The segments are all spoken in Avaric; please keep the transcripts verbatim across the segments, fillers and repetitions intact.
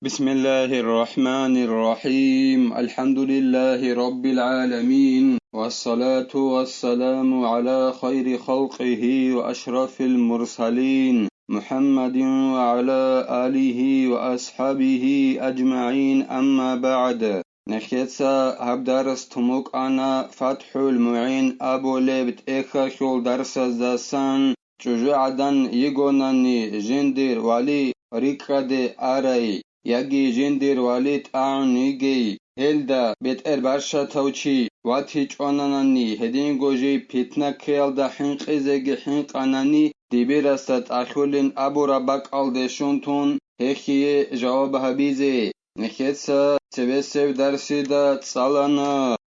بسم الله الرحمن الرحيم. الحمد لله رب العالمين. والصلاة والسلام على خير خلقه وأشرف المرسلين محمد وعلى آله وأصحابه أجمعين. أما بعد. Нехеца гьаб дарс тумукъана ФатхӀул МугӀин абулеб тӀехьалъул дарсаздасан. ЧӀужугӀадан йигонани жиндир вали рикӀкӀаде арай, яги жиндир вали тӀагӀун йигей, гьелда бетӀер бащатав чи ватичӀонанани, гьединго жий питна ккеялда хӀинкъизеги хӀинкъанани, дибирасда тӀахьулин абураб бакӀалде щун тун, гьехие жаваб гьабизе. Нехеца цебесеб дарсида цӀалана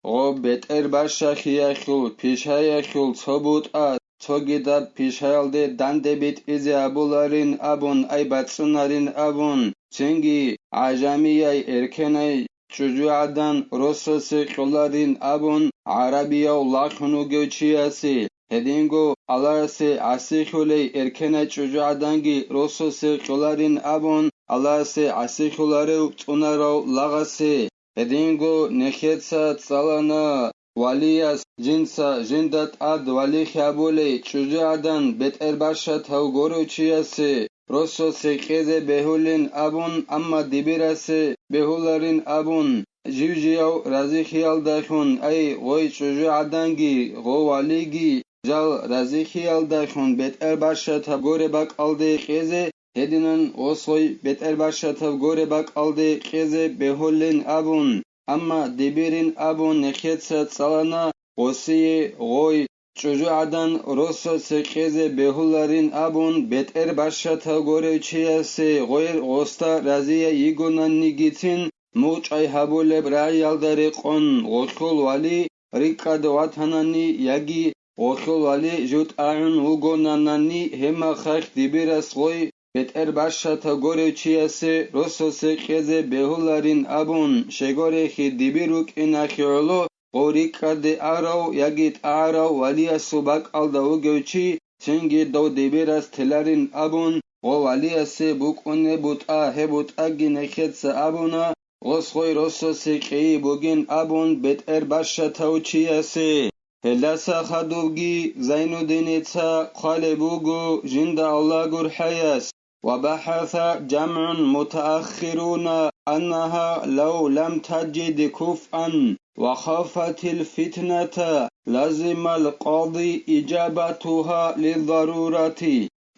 гъоб бетӀер бащахиялъул пишаялъул цо бутӀа цогидаб пишаялде данде битӀизе абуларин абун, ай бацӀцӀунарин абун, цинги гӀажамияй эркенай чӀужугӀадан росасе кьоларин абун гӀарабияв лагълъун вугев чиясе, гьединго Аллагьасе гӀасихьулей эркенай чӀужугӀаданги росасе кьоларин абун Аллагьасе гӀасихьуларев цӀунарав лагъасе. Гьединго нехеца цӀалана валияс жинца жинда тӀад валихь абулей чӀужугӀадан бетӀер бащатав горев чиясе росасе кьезе бегьулин абун, амма дибирасе бегьуларин абун, жив-жияв разихьиялдалъун, ай, гъой чӀужугӀаданги, гъо валиги жал разихьиялдалъун бетӀер бащатаб горе бакӀалде кьезе, гьединан гъосгъой бетӀер бащатаб горе бакӀалде кьезе бегьулин абун, амма дибирин абун нехеца цӀалана гъосие гъой чӀужугӀадан росасе кьезе бегьуларин абун, бетӀер бащатав горев чиясе гъойр гъосда разия йигонаннигицин, мугъчӀай гьабулеб рагӀиялда рекъон гъолъул вали рикӀкӀад ватанани яги гъолъул вали жутӀагӀун вугонанани, гьебмахалъ дибирас гъой бетӀер бащатав горев чиясе росасе кьезе бегьуларин абун, щегорехи дибир рукӀиналъе гӀоло, гъо рикӀкӀаде арав яги тӀагӀарав валиясул бакӀалда вугев чи, цинги дов дибирас теларин абун, гъо валиясе букӀунеб бутӀа, гьеб бутӀаги нехеца абуна, гъос гъой росасе кьейи бугин абун бетӀер бащатав чиясе. Гьелдаса хадубги Зайнуддиница хъвалеб буго жинда Аллагь гурхӀаяс: وبحث جمع متأخرون أنها لو لم تجد كفءا وخافت الفتنة لزم القاضي إجابتها للضرورة.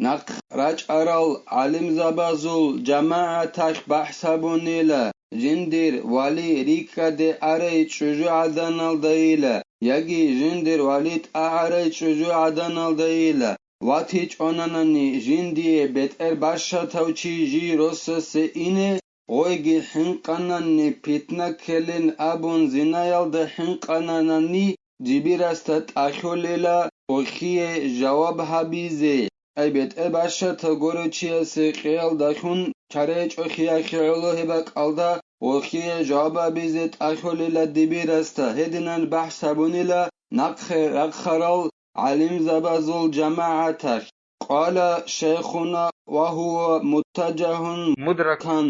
Нахъ рачӀарал гӀалимзабазул жамагӀаталъ бахӀс гьабунила, жиндир вали рикӀкӀаде арай чӀужугӀаданалдайила яги жиндир вали тӀагӀарай чӀужугӀаданалдайила, ватичӀонанани жиндие бетӀер бащатав чи жий росасе ине, гъойги хӀинкъанани питна ккелин абун зинаялда хӀинкъананани, дибирасда тӀалъулила гъохие жаваб гьабизе. Ай бетӀер бащатав горев чиясе кьеялдалъун чара гьечӀохиялъе гӀоло гьеб бакӀалда гъохие жаваб гьабизе тӀалъулила дибирасда, гьединан бахӀс гьабунила нахъе рахъарал гӀалимзабазул жамагӀаталъ. Къала шайхуна ва гьува муттажагьун мудракан.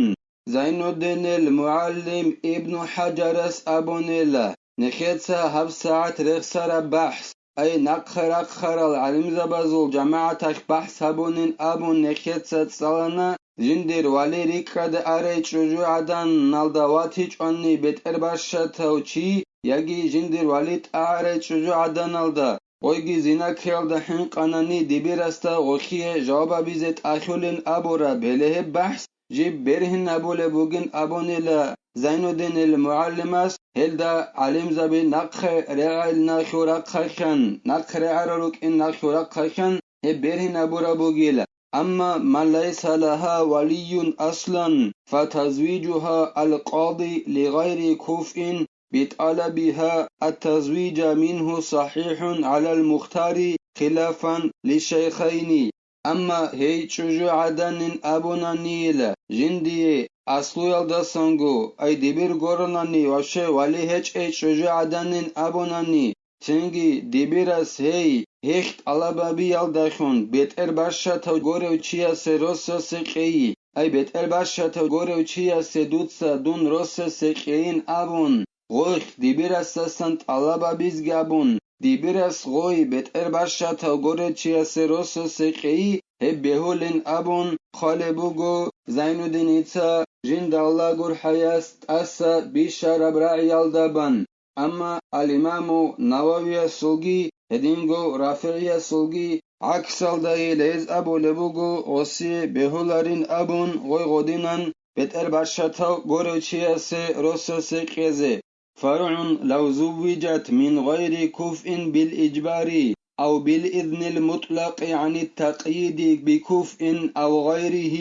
Зайнуддинил мугӀаллим Ибну ХӀаджарас абунила, нехеца гьабсагӀат рехсараб бахӀс, ай нахъе рахъарал гӀалимзабазул жамагӀаталъ бахӀс гьабунин абун нехеца цӀалана, жиндир вали рикӀкӀад арай чӀужугӀаданалда ватичӀони бетӀер бащатав чи яги жиндир вали тӀагӀарай чӀужугӀаданалда, гъойги зина ккеялда хӀинкъанани дибирасда гъохие жаваб гьабизе тӀалъулин абураб, гьеле гьеб бахӀс жиб бергьин гьабулеб бугин абунила Зайнуддинил мугӀаллимас, гьелда гӀалимзаби нахъе регӀарал налъул рахъалъан, нахъе регӀарал рукӀин налъул рахъалъан гьеб бергьин гьабураб бугила. Амма ман лайса лагьа валиюн аслан, фатазвижугьа алкъади лигъайри куфъин битӀалабигьа, аттазвижа мингьу сахӀихӀун гӀалал мухтари хилафан лишайхайни. Амма гьей чӀужугӀаданин абунанийила, жиндие аслуялдасанго, ай дибир горонани вообще вали гьечӀей чӀужугӀаданин абунани, цинги дибирас гьей гьехь тӀалабабиялдалъун бетӀер бащатав горев чиясе росасе кьейи, ай бетӀер бащатав горев чиясе дуца дун росасе кьейин абун, гъойх дибирасдасан тӀалаб гьабизги абун, дибирас гъой бетӀер бащатав горев чиясе росасе кьейи гьеб бегьулин абун хъвалеб буго Зайнуддиница жинда Аллагь гурхӀаяс тӀаса бищараб рагӀиялда бан. Амма ал-Имаму Нававиясулги гьединго РафигӀиясулги гӀаксалдайила гьез абулеб буго гъосие бегьуларин абун гъой гъодинан бетӀер бащатав горев чиясе росасе кьезе. فرع لو زوجت من غير كفء بالإجبار أو بالإذن المطلق عن التقييد بكفء أو غيره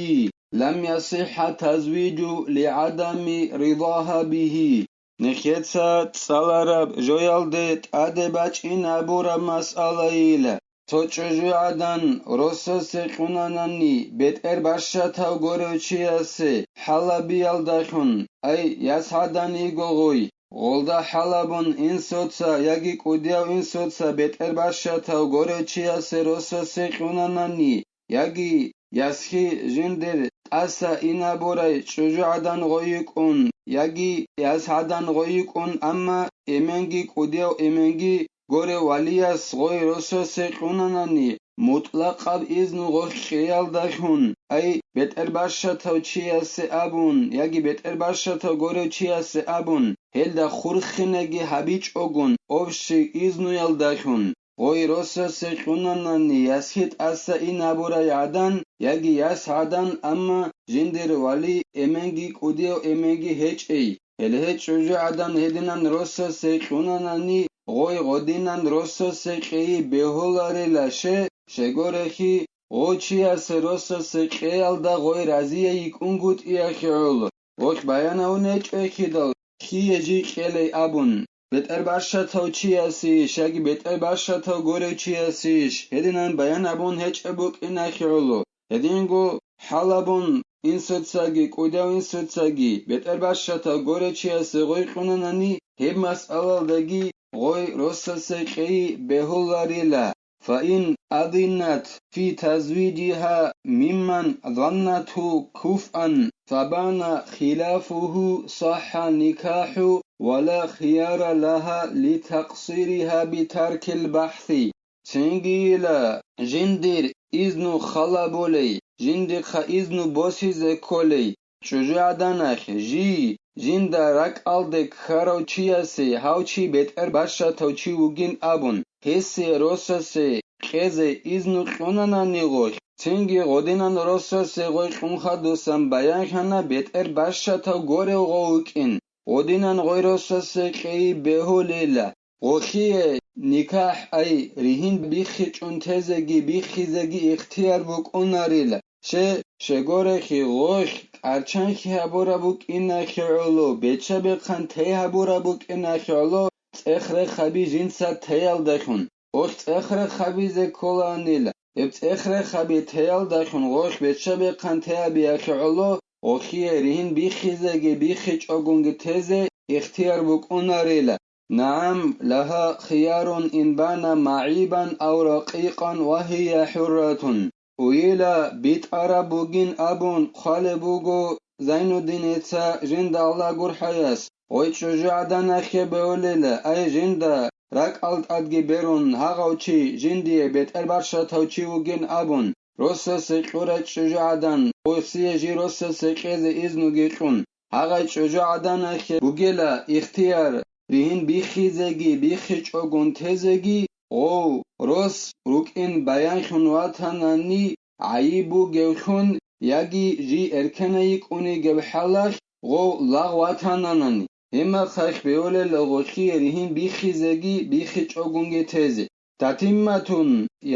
لم يصح تزويج لعدم رضاها به. Нехеца цӀалараб жоялде тӀаде бачӀин абураб масъалайила. Цо чӀужугӀадан росасе кьунанани бетӀер бащатав горев чиясе хӀалабиялдалъун, ай, яс гӀадан йиго гъой, гъолда хӀалабун инсоца яги кӀудияв инсоца бетӀер бащатав горев чиясе росасе кьунанани, яги ясги жиндир тӀаса инабурай чӀужугӀадан гъой йикӀун, яги яс гӀадан гъой йикӀун, амма эменги кӀудияв эменги горев валияс гъой росасе кьунанани, мутӀлакъаб изну гъоркьеялдалъун, ай, бетӀер бащатав чиясе абун, яги бетӀер бащатав горев чиясе абун, гьелда хурхинеги гьабичӀогун, общий изнуялдалъун, гъой росасе кьунанани ясги тӀаса инабурай гӀадан, яги яс гӀадан, амма жиндир вали эменги кӀудияв эменги гьечӀей. Гьеле гьей чӀужугӀадан гьединан росасе кьунанани, гъой гъодинан росасе кьейи бегьуларила, ще, щегорехи, гъо чиясе росасе кьеялда гъой разияй йикӀунгутӀиялъе гӀоло. Гъолъ баянавун гьечӀо эхидал, кие жий кьелей абун, бетӀер бащатав чиясейищ яги бетӀер бащатав горев чиясейищ, гьединан баян абун гьечӀеб букӀиналъе гӀоло. Гьединго хӀалабун инсоцаги, кӀудияв инсоцаги, бетӀер бащатав горев чиясе гъой кьунанани, гьеб масъалалдаги гъой росасе кьейи бегьуларила. فإن أذنت في تزويجها ممن ظنته كفءا فبان خلافه صح النكاح ولا خيار لها لتقصيرها بترك البحث. Цинги йила, жиндир изну халабулей, жиндихъа изну босизе кколей, чӀужугӀаданалъ жий, жинда ракӀалде ккарав чиясе гьав чи бетӀер бащатав чи вугин абун, гьесие росасе кьезе изну кьунанани гъолъ, цинги гъодинан росасе гъой кьун хадусан баянлъана бетӀер бащатав горев гъов вукӀин, гъодинан гъой росасе кьейи бегьулила. Гъолъие никахӀ, ай, ригьин биххичӀун тезеги биххизеги ихтияр букӀунарила. Ще, щегорехи, гъолъ кӀарчанлъи гьабураб букӀиналъе гӀоло, бечча-бехъан тей гьабураб букӀиналъе гӀоло, цӀех-рех гьаби жинца теялдалъун. Гъолъ цӀех-рех гьабизе кколаанила, гьеб цӀех-рех гьаби теялдалъун гъолъ бечча-бехъан тей гьабиялъе гӀоло, гъолъие ригьин биххизеги биххичӀогунги тезе ихтияр букӀунарила. نعم، لها خيار إن بان معيبا أو رقيقا وهي حرة. Уйила битӀараб бугин абун хъвалеб буго Зайнуддиница жинда Аллагь гурхӀаяс, гъой чӀужугӀаданалъе бегьулила, ай жинда ракӀал тӀадги берун гьагъав чи жиндие бетӀер бащатав чи вугин абун, росасе кьурай чӀужугӀадан, гъосие жий росасе кьезе изнуги кьун. Гьагъай чӀужугӀаданалъе бугела ихтияр, ригьин биххизеги биххичӀогун тезеги, гъов, рос рукӀин баянлъун ватанани гӀайиб бугевлъун яги жий эркенай йикӀунигеб хӀалалъ гъов лагъ ватананани. Гьебмехалъ бегьулел гъолъие ригьин биххизеги биххичӀогунги тезе. تتمة: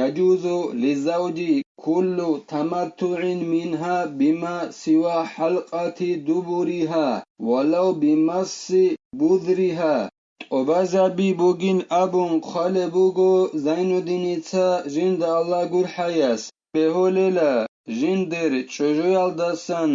يجوز للزوج كل تمتع منها بما سوى حلقة دبرها ولو بمس بذرها. ТӀубазаби бугин абун хъвалеб буго Зайнуддиница жинда Аллагь гурхӀаяс, бегьулела жиндир чӀужуялдасан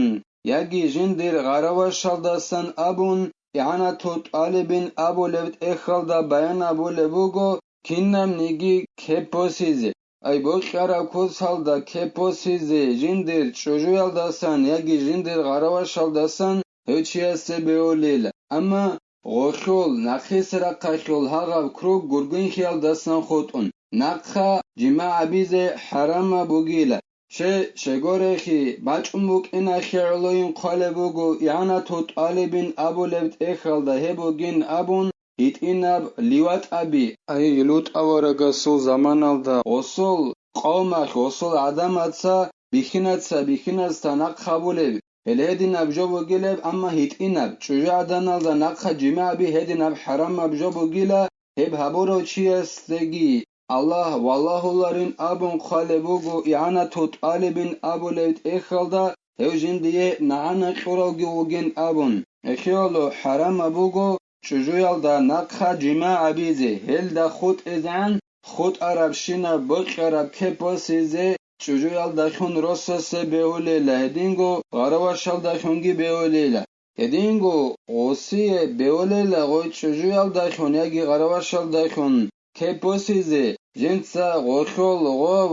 яги жиндир гъаравашалдасан абун, игӀанатул тӀалибин абулеб тӀехьалда баян абулеб буго, кинабниги кеп босизе. ай бокьараб куцалда кеп босизе жиндир чӀужуялдасан яги жиндир гъаравашалдасан гьев чиясе бегьулел. Амма гъолъул, нахъисеб рахъалъул гьагъаб круг гургунхиялдасан хутӀун, нахъа жимагӀ гьабизе хӀарамаб бугила. Че, щегорехи, бачӀун букӀинахи гӀолойин хъвалеб буго, игӀанату тӀалибин абулеб тӀехьалда гьеб бугин абун, гьитӀинаб луутӀаби, ай лутӀ аварагасул заманалда гъосул къавмалъ, гъосул гӀадамаца бихьинаца бихьиназда нахъ гьабулеб, гьел гьединаб жо бугилеб, амма гьитӀинаб, чӀужугӀаданалда нахъа жимагӀ гьаби гьединаб хӀарамаб жо бугила, гьеб гьабурав чиясдаги Аллагь валагьуларин абун хъвалеб буго, игӀанату тӀалибин абулеб тӀехьалда гьев жиндие нагӀана кьуравги вугин абун. Эхиялъул хӀарамаб буго чӀужуялда нахъа жимагӀ гьабизе, гьелда хутӀизегӀан хутӀарабщинаб бокьараб кеп босизе чӀужуялдалъун росасе бегьулела, гьединго гъаравашалдалъунги бегьулела. Гьединго гъосие бегьулела гъой чӀужуялдалъун яги гъаравашалдалъун кеп босизе, жинца гъолъул гъов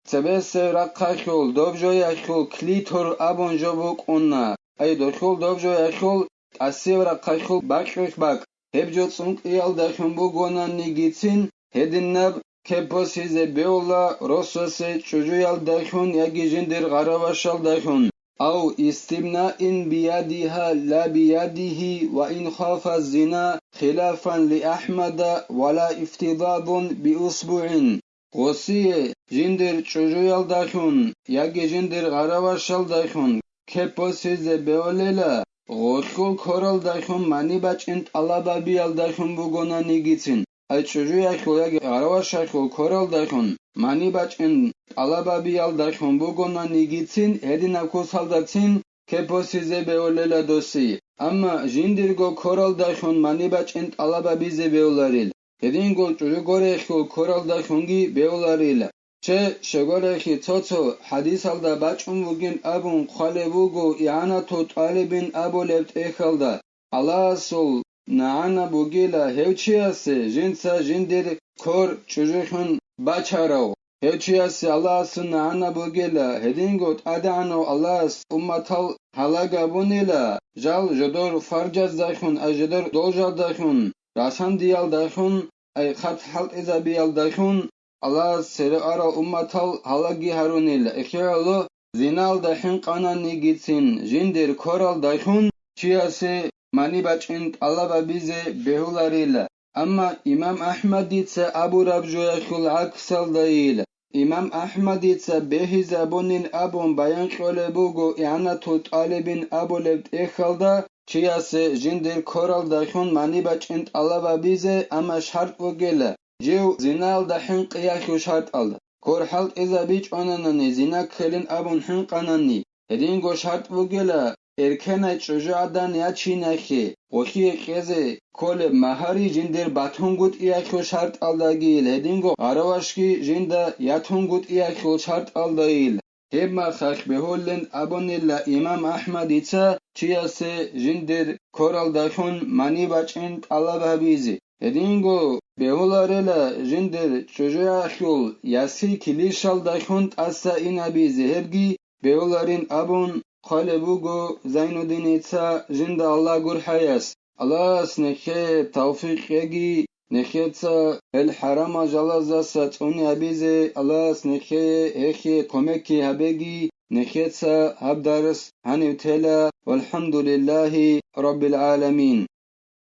цебесеб рахъалъул доб жоялъул клитор абун жо букӀуна, ай долъул доб жоялъул тӀасияб рахъалъул бакьулъ бакӀ, гьеб жо цӀункӀкӀиялдалъун бугонанигицин, гьединаб кеп босизе бегьула росасе чӀужуялдалъун яги жиндир гъаравашалдалъун. Ав истимнаин биядиха ла биядихи ва ин хафа зина хилафан ли Ахмада ва ла ифтидадун би усбугӀин. Гъосие жиндир чӀужуялдалъун яги жиндир гъаравашалдалъун кеп босизе бегьулела, гъолъул коралдалъун мани бачӀин тӀалаб гьабиялдалъун бугонанигицин, ай чӀужуялъул яги гъаравашалъул коралдалъун мани бачӀин тӀалаб гьабиялдалъун бугонанигицин гьединаб куцалдацин кеп босизе бегьулела доси. Амма жиндирго коралдалъун мани бачӀин тӀалаб гьабизе бегьуларил, гьединго чӀужугорелъул коралдалъунги бегьуларила. Че, щегорехи, цо-цо хӀадисалда бачӀун бугин абун хъвалеб буго, игӀанату тӀалибин абулеб тӀехьалда Аллагьасул нагӀана бугила гьев чиясе, жинца жиндир кор чӀужулъун бачарав. Гьев чиясе Аллагьасул нагӀана бугила, гьединго ТӀадегӀанав Аллагьас умматал гьалагабунила, жал жодор фаржаздалъун, ай жодор должалдалъун, расандиялдалъун, ай хъат хӀалтӀизабиялдалъун, Аллагьас цере арал умматал гьалагги гьарунила. Эхиялъул зиналда хӀинкъананигицин жиндир коралдалъун чиясе мани бачӀин тӀалаб гьабизе бегьуларила. Амма имам АхӀмадица абураб жоялъул гӀаксалдайила. Имам АхӀмадица бегьизабунин абун баян кьолеб буго игӀанатул тӀалибин абулеб тӀехьалда чиясе жиндир коралдалъун мани бачӀин тӀалаб гьабизе, амма шартӀ бугила, жив зиналда хӀинкъиялъул шартӀалда. Кор хӀалтӀизабичӀонанани, зина ккелин абун хӀинкъанани, гьединго шартӀ бугила, эркенай чӀужугӀадан ячиналъе, гъолъие кьезе кколеб магьари жиндир батунгутӀиялъул шартӀалдагийил, гьединго гъаравашги жинда ятунгутӀиялъул шартӀалдайил. Гьеб мехалъ бегьулин абунила имам АхӀмадица чиясе жиндир коралдалъун мани бачӀин тӀалаб гьабизе. Гьединго бегьуларела жиндир чӀужуялъул ясил килищалдалъун тӀаса инабизе, гьебги бегьуларин абун хъвалеб буго Зайнуддиница, жинда Аллагь гурхӀаяс. Аллагьас нехее тавфикъ кьеги, нехеца гьел хӀарамал жалаздаса цӀуни гьабизе, Аллагьас нехее гьехие кумекги гьабеги, нехеца гьаб дарс гьанив тела. ВалхӀамдулиллагьи раббил гӀаламин.